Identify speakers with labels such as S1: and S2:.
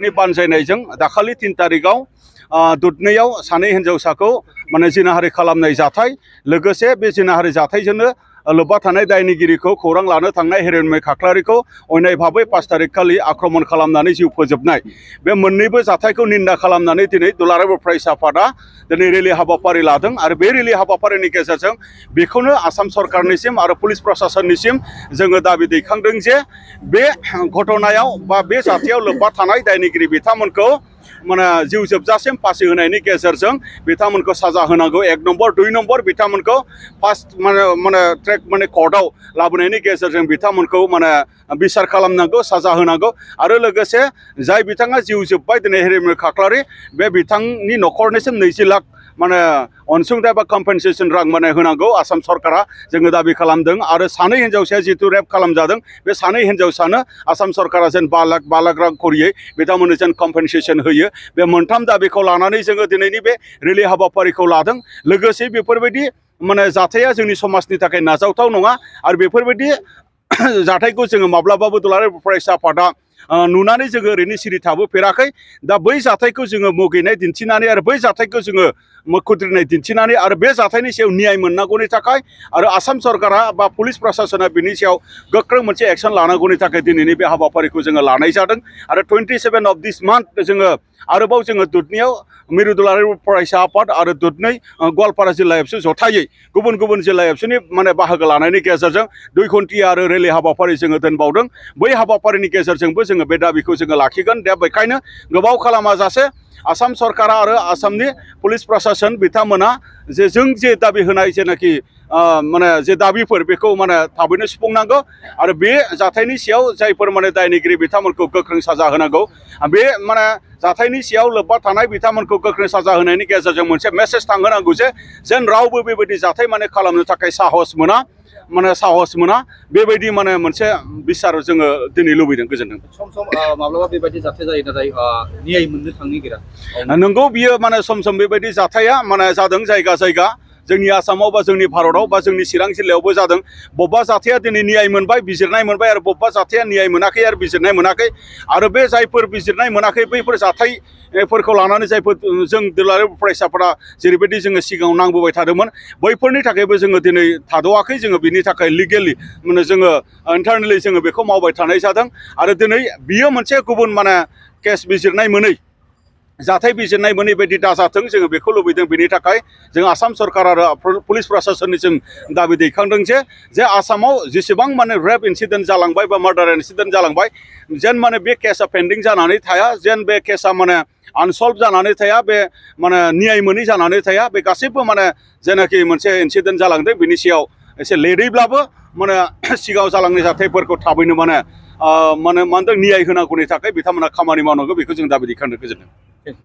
S1: नि बानजायनायजों दाखालि 3 तारिखआव दुधनैयाव सानै हिनजावसाखौ माने जिनाहारि खालामनाय जाथाय लोगोसे बे जिनाहारि जाथायजोंनो लोब्बा थानाय दायनिगिरिखौ खौरां लानो थांनाय हिरण्मय खाख्लारिखौ अयनाय भाबै 5 तारिख खालि आक्रमण खालामनानै जिउ फोजोबनाय बे मोननैबो जाथायखौ निन्दा खालामनानै दिनै दुलाराय बर' फरायसा आफादा दिनै रेलि हाबाफारि लादों आरो बे रेलि हाबाफारिनि गेजेरजों बेखौनो आसाम सरकारनिसिम आरो पुलिस प्रशासननिसिम जोङो दाबि दैखांदों जे बे घटनायाव बा बे जाथायाव लोब्बा थानाय दायनिगिरि बिथांमोनखौ माने जिउ जोबजासिम फासि होनायनि गेजेरजों बिथांमोनखौ साजा होनांगौ 1 नम्बर 2 नम्बर बिथांमोनखौ फार्स्ट माने ट्रेक माने कर्टआव लाबोनायनि गेजेरजों बिथांमोनखौ माने बिसार खालामनांगौ साजा होनांगौ आरो लोगोसे जाय बिथाङा जिउ जोब्बाय दिनै हिरण्मय खाख्लारि बे बिथांनि न'खरनिसिम 20 लाख माने अनसुंथाइ बा कम्पेनसेसन रां माने होनांगौ आसाम सरकारा जोङो दाबि खालामदों आरो सानै हिनजावसाया जितु रेप खालामजादों बे सानै हिनजावसानो आसाम सरकारा जेन 5 लाख रां करियै बिथांमोननो जेन कम्पेनसेसन होयो बे मोनथाम दाबिखौ लानानै जोङो दिनैनि बे रेलि हाबाफारिखौ लादों लोगोसे बेफोरबायदि माने जाथाया जोंनि समाजनि थाखाय नाजावथाव नङा आरो बेफोरबायदि जाथायखौ जोङो माब्लाबाबो दुलाराय बर' फरायसा आफादा नुनानै जोङो ओरैनो सिरि थाबोफेराखै दा बै जाथायखौ जोङो मुगैनाय दिन्थिनानै आरो बै जाथायखौ जोङो खुद्रिनाय दिन्थिनानै आरो बे जाथायनि सायाव न्याय मोननांगौनि थाखाय आरो आसाम सरकारा बा पुलिस प्रशासना बिनि सायाव गोख्रों मोनसे एक्सन लानांगौनि थाखाय दिनैनि बे हाबाफारिखौ जोङो लानाय जादों आरो 27 अफ दिस मान्थ जोङो आरोबाव जोङो दुधनैयाव मिरु दुलाराय बर' फरायसा आफाद आरो दुधनै गवालपारा जिल्ला एबसु जथायै गुबुन गुबुन जिल्ला एबसुनि माने बाहागो लानायनि गेजेरजों 2 घन्टिया आरो रेलि हाबाफारि जोङो दोनबावदों बै हाबाफारिनि गेजेरजोंबो जोङो बे दाबिखौ जोङो लाखिगोन दा बेखायनो गोबाव खालामाजासे आसाम सरकारा आरो आसामनि पुलिस प्रशासन बिथांमोना जे जों जे दाबि होनाय जेनाखि माने जे दाबिफोर बेखौ माने थाबैनो सुफुंनांगौ आरो बे जाथायनि सायाव जायफोर माने दायनिगिरि बिथांमोनखौ गोख्रों साजा होनांगौ बे माने जाथायनि सायाव लोब्बा थानाय बिथांमोनखौ गोख्रों साजा होनायनि गेजेरजों मोनसे मेसेज थांहोनांगौ जे जेन रावबो बेबायदि जाथाय माने खालामनो थाखाय साहस मोना बेबायदि माने मोनसे बिसार जोङो दिनै लुबैदों गोजोनदों
S2: सम माब्लाबा बेबायदि जाथाय जायो नाथाय न्याय मोननो थांनो
S1: नंगौ बियो माने सम बेबायदि जाथाया माने जादों जायगा जायगा जोंनि आसामाव बा जोंनि भारतआव बा जोंनि चिरां जिल्लायावबो जादों बबेबा जाथाया दिनै न्याय मोनबाय बिजिरनाय मोनबाय आरो बबेबा जाथाया न्याय मोनाखै आरो बिजिरनाय मोनाखै आरो बे जायफोर बिजिरनाय मोनाखै बैफोर जाथायफोरखौ लानानै जायफोर जों दुलाराय फरायसाफोरा जेरैबायदि जोङो सिगाङाव नांबोबाय थादोंमोन बैफोरनि थाखायबो जोङो दिनै थाद'आखै जोङो बिनि थाखाय लिगेलि माने जोङो इन्टारनेलि जोङो बेखौ मावबाय थानाय जादों आरो दिनै बियो मोनसे गुबुन माने केस बिजिरनाय मोनै जाथाय बिजिरनाय मोनै बायदि दाजाथों जोङो बेखौ लुबैदों बिनि थाखाय जों आसाम सरकार आरो पुलिस प्रशासननिसिम दाबि दैखांदों जे आसामाव जेसेबां माने रेप इन्सिडेन्ट जालांबाय बा मार्डार इन्सिडेन्ट जालांबाय जेन माने बे केसा पेन्डिं जानानै थाया जेन बे केसा माने आनसल्भ जानानै थाया बे माने न्याय मोनै जानानै थाया बे गासैबो माने जेनाखि मोनसे इन्सिडेन्ट जालांदों बिनि सायाव एसे लेटैब्लाबो माने सिगाङाव जालांनाय जाथायफोरखौ थाबैनो माने मा होनदों न्याय होनांगौनि थाखाय बिथांमोना खामानि मावनांगौ बेखौ जों दाबि दैखांनो गोजोनदों।